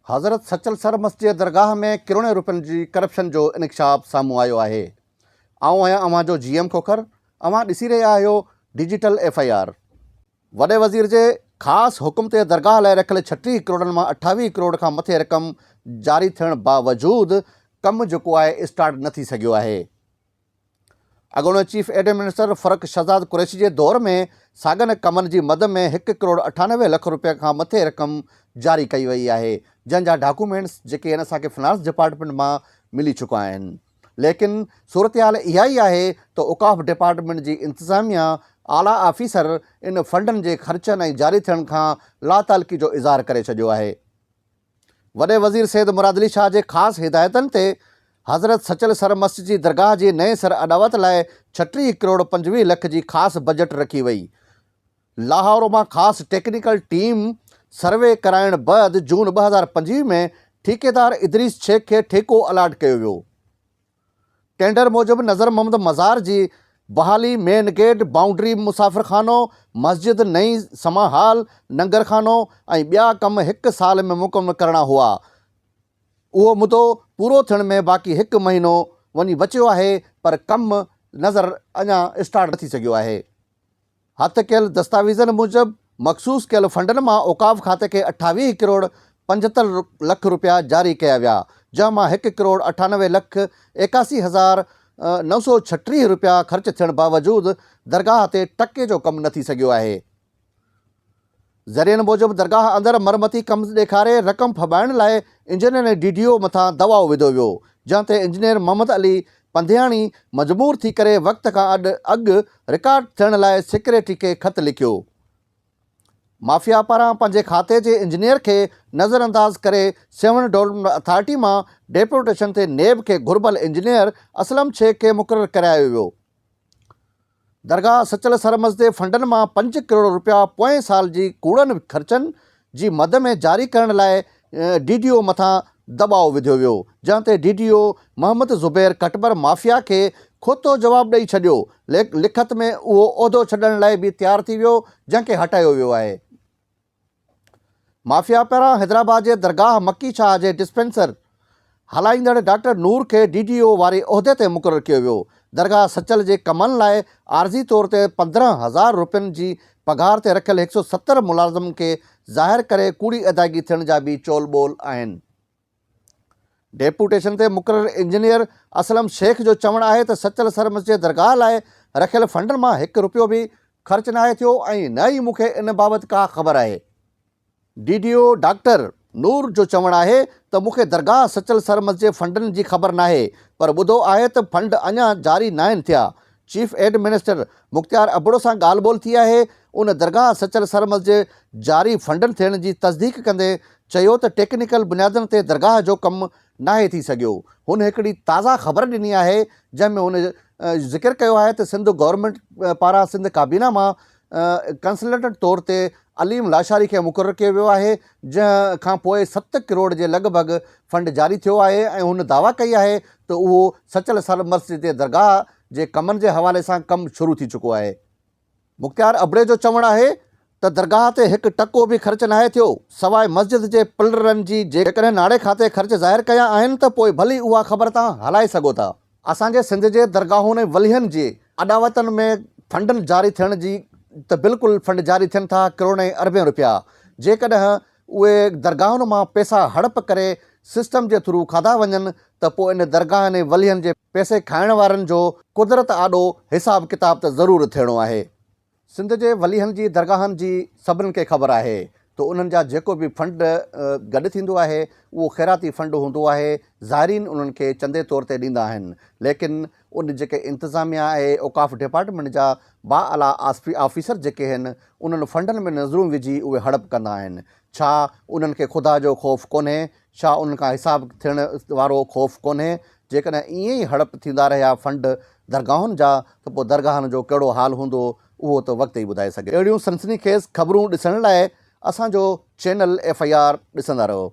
حضرت سچل سرمست جي درگاهه ۾ ڪروڙين روپين جي ڪرپشن جو انڪشاف سامهون آيو آهي. آئون آهيان اوهان جو جي ايم کوکر، اوهان ڏسي رهيا آهيو ڊجيٽل ايف I R. وڏي وزير جي خاص حڪم تي درگاهه لاء رکيل 36 ڪروڙن مان 28 ڪروڙ کان مٿي رقم جاري ٿيڻ باوجود ڪم جيڪو آهي اسٽارٽ نه ٿي سگهيو آهي. اڳوڻي چيف ايڊمنسٽر فرخ شهزاد قريشي جي دور ۾ ساڳن ڪمن جي مد ۾ هڪ ڪروڙ 98 لک روپين کان مٿي رقم جاري ڪئي وئي آهي جنهن جا ڊاڪومينٽس جيڪي آهن اسان کي فنانس ڊپارٽمينٽ مان ملي چڪا آهن ليڪن صورتحال اها ئي آهي ته اوقاف ڊپارٽمينٽ جي انتظاميا اعليٰ آفيسر ان فنڊن جي خرچن ۽ جاري ٿيڻ کان لاتعلقي جو اظهار ڪري ڇڏيو آهي. وڏي وزير سيد مراد علي شاهه جي خاص هدايتن تي حضرت سچل سرمست جي درگاهه جي نئين سر اڏاوت لاء 36 ڪروڙ 25 لک جي خاص بجيٽ رکي وئي. لاهور مان خاص ٽيڪنيڪل ٽيم سروي ڪرائڻ بعد جون 2025 ۾ ٺيڪيدار ادريس شيخ کي ٺيڪو الاٽ ڪيو ويو. ٽينڊر موجب نظر محمد مزار جي بحالي، مين گيٽ، بائونڊري مسافر خانو، مسجد، نئين سما هال، ننگر خانو ۽ ٻيا ڪم هڪ سال ۾ مڪمل ڪرڻا هئا. اهو مدو پورو ٿيڻ ۾ باقي هڪ مهينو وڃي بچيو آهي پر ڪم نظر اڃا اسٽارٽ نه ٿي سگهيو آهي. هٿ ڪيل دستاويزن موجب مخصوص ڪيل فنڊن مان اوقاف کاتي کي 28 ڪروڙ 75 لک رپيا جاري ڪيا ويا، جنهن مان هڪ ڪروڙ 98 لک 81 هزار 936 رپيا خرچ ٿيڻ باوجود درگاهه تي ٽڪي جو ڪم نه ٿي سگهيو آهي. ذريعن موجب درگاهه اندر مرمتي ڪم ڏيکاري رقم ڦٻائڻ لاء انجنيئر ۽ ڊي ڊي او مٿان دٻاء وڌو ويو، جنهن تي انجنيئر محمد علي پنڌياڻي مجبور ٿي ڪري وقت کان اڳ رڪارڊ ٿيڻ لاء سيڪريٽري کي خط لکيو. مافيا پاران پنهنجي کاتي جي انجنيئر کي نظرانداز ڪري سيوهڻ ڊولپمينٽ اٿارٽي مان ڊيپوٽيشن تي نيب کي گهربل انجنيئر اسلم شيخ کي مقرر ڪرايو ويو. درگاهه سچل سرمست جي فنڊن مان پنج ڪروڙ رپيا پوئين سال جي ڪوڙن خرچن جي مد ۾ جاري ڪرڻ لاء ڊي ڊي او مٿان دٻاء وڌيو ويو، جنهن تي D D O Muhammad Zubair Katbar mafia کي کتو جواب ڏئي ڇڏيو، لکت ۾ اهو عهدو ڇڏڻ لاء به تيار ٿي ويو، جنهن کي هٽايو ويو آهي. مافيا پاران حيدرآباد جي درگاهه مڪي شاهه جي ڊسپينسر هلائيندڙ ڊاڪٽر نور کي ڊي ڊي او واري عهدي تي مقرر ڪيو ويو. درگاهه سچل جي ڪمن لاء عارضي طور تي 15 هزار روپين جي پگهار تي رکيل 170 ملازمن کي ظاهر ڪري ڪوڙي ادائگي ٿيڻ جا به چول ٻول آهن. ڊيپوٽيشن تي مقرر انجنيئر اسلم شيخ جو چوڻ آهي ته سچل سرمست جي درگاهه لاء رکيل فنڊن مان هڪ رپيو به خرچ ناهي ٿيو ۽ نه ئي مون کي ان بابت ڪا خبر آهي. ڊي ڊي او ڊاڪٽر نور جو چوڻ آهي ته مون کي درگاهه سچل سرمست جي فنڊن جي خبر ناهي پر ٻڌو آهي ته فنڊ اڃا جاري ناهن ٿيا. چيف ايڊمنسٽر مختيار ابڙو سان ڳالهه ٻولهه ٿي آهي، ان درگاهه سچل سرمست جي جاري فنڊن ٿيڻ جي تصديق ڪندي چيو ته ٽيڪنيڪل بنيادن تي درگاهه جو ڪم ناهي ٿي سگهيو. هن هڪڙي تازا خبر ڏني آهي جنهن ۾ هن ذڪر ڪيو آهي ته سنڌ گورنمينٽ پاران سنڌ ڪابينا مان ڪنسلٽنٽ طور تي عليم لاشاري کي مقرر ڪيو ويو آهي جنهن کان پوء ست ڪروڙ جي لڳ ڀڳ فنڊ جاري ٿيو آهي ۽ هن دعويٰ ڪئي آهي ته اهو سچل سرمست جي درگاهه جي ڪمن جي حوالي سان ڪم شروع ٿي چڪو آهي. مختيار ابڙي جو چوڻ آهي ته درگاهه تي هڪ ٽڪو به خرچ ناهي ٿيو، سواء مسجد جي پلرن جي، جيڪڏهن ناڻي کاتي خرچ ظاهر ڪيا آهن ته پوء ڀلي اها خبر توهان هلائي سگهو ٿا. اسان جي سنڌ جي درگاهن ۽ ولين جي اڏاوتن ۾ فنڊن جاري ٿيڻ جي ته بلڪل فنڊ جاري ٿين ٿا ڪروڙين ۽ اربين رپيا، جيڪڏهن اهي درگاهن مان پئسا هڙپ ڪري سسٽم جي ٿرو کاڌا وڃن ته پوء ان درگاهن ۽ ولين جي پئسي کائڻ وارن جو قدرت آڏو حساب ڪتاب ته ضرور ٿيڻو آهي. سنڌ جي ولين جي درگاهن جي سڀني کي خبر آهي ته انهن جا جيڪو به فنڊ گڏ ٿيندو آهي اهو خيراتي فنڊ هوندو آهي زائرين انهن کي چندي طور تي ڏيندا آهن ليڪن ان جيڪي انتظاميا آهي اوقاف ڊپارٽمينٽ جا بااعليٰ آفيسر جيڪي آهن انهن فنڊن ۾ نظرون وجهي اهي هڙپ ڪندا آهن. ڇا انهن کي خدا جو خوف ڪونهي؟ ڇا انهن کان حساب ٿيڻ وارو خوف ڪونهي؟ جيڪڏهن ائين ئي هڙپ ٿيندا رهيا فنڊ درگاهن جا ته پوء درگاهن جو ڪهڙو حال هوندو اهو ته وقت ئي ٻڌائي سگهي. اهڙيون سنسني خيز خبرون ڏسڻ لاء اسان جو چينل ايف I R ڏسندا رهو.